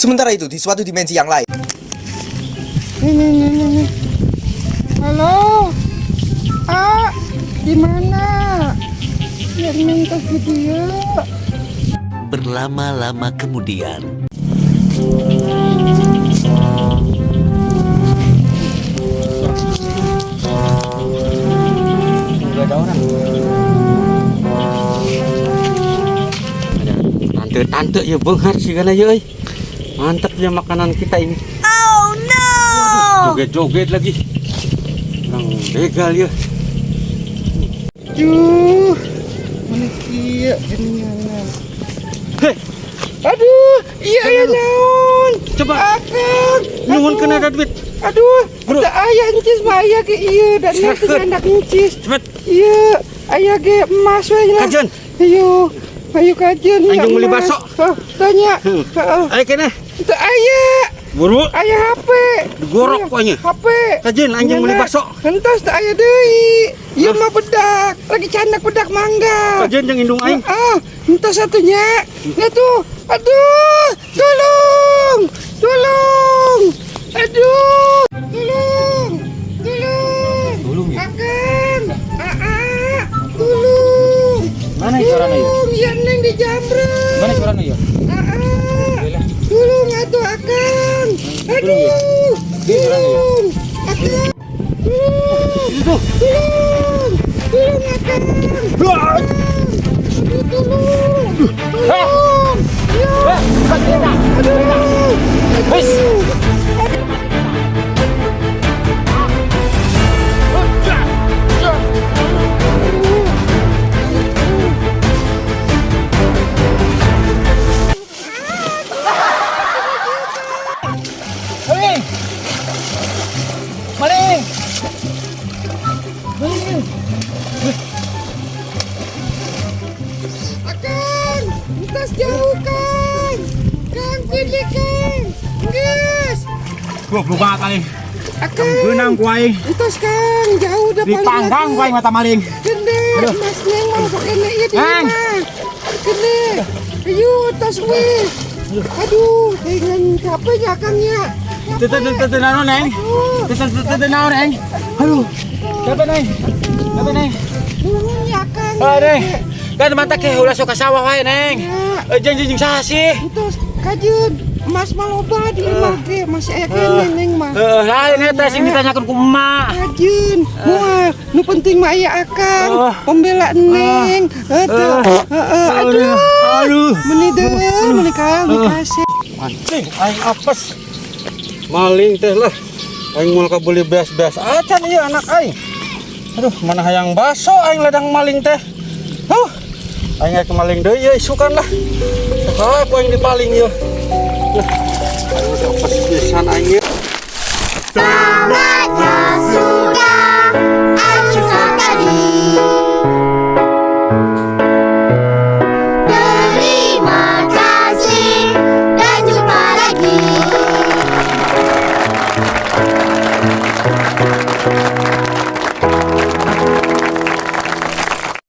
Sementara itu di suatu dimensi yang lain. Ini, ini. Halo, Ah, di mana? Biar minta video. Berlama-lama kemudian. Udah daunan. Tante-tante ya beunghar sih ya euy. Mantap ya makanan kita ini. Oh no! Joget-joget lagi. Nang begal ya. Duh, mana kieu geuningan. Hei, Aduh, iya iya naon. Coba. Akang. Nyuhun kena ada duit. Aduh, Bro. ada aya encis mah aya ge ieu dan nanti Serahkeun. anak encis. Cepet. Iya, aya ge emas we lah. Kajeun. Ayo, ayo kajeun. Ayo ya, meuli emas. bakso. Oh, tanya. Heeh. Ayo kene. Teu aya. Buru. Aya HP. Digorok Aya pokoknya. HP. Kajeun anjing meuli bakso. Entos teu aya deui. Ieu mah bedak, lagi candak bedak mangga. Kajeun jeung indung aing. Ah, entos satunya. Nah tuh. Aduh, tolong. Tolong. Aduh, tolong. Tolong. Tolong ya? Akang. Aa, tolong. Mana suaranya ya? Tolong, ya neng dijamret. Mana suaranya ya? Aa, tolong atuh akang. Aduh, tolong. Akang. Tolong. Tolong. Tolong akang. Aduh, tolong. Tolong. Ya. Aduh. Aduh. Maling! Maling! Maling! Akang, entas jauh Kang. Kang, pilih Kang. Geus. Goblok banget aing. Akang. Beunang ku aing. Entos Kang, jauh udah paling Dipanggang ku aing mata maling. Gede, Mas Neng mau pakai ieu di Neng. imah. Gede. Ayo, tos we. Aduh, dengan capeknya Kang ya. Teu teu teu teu naon neng? Aduh, Teu teu teu naon neng? Aduh. Siapa neng? Siapa neng? nuhun ya Kang. Ah neng. Kan mantap ke ulah sok ka sawah wae neng. Ya. Eh jeung jeung saha sih? Entos kajeun emas mah loba di imah ge, masih aya keneh Neng mah. Heeh, lain eta sing ditanyakeun ku emak. Kajeun, moal nu penting mah aya Akang, pembela Neng. Heuh, heeh, aduh. Aduh. Meni deui, meni kal, meni kasih. Anjing, aing apes. Maling teh lah. Aing moal kabeli beas-beas acan ieu anak aing. Aduh, mana hayang baso aing ladang maling teh. Huh. Aing rek maling deui ieu isukan lah. Sok ku aing dipaling ieu. Lah, aing apes pisan aing ieu. Sama.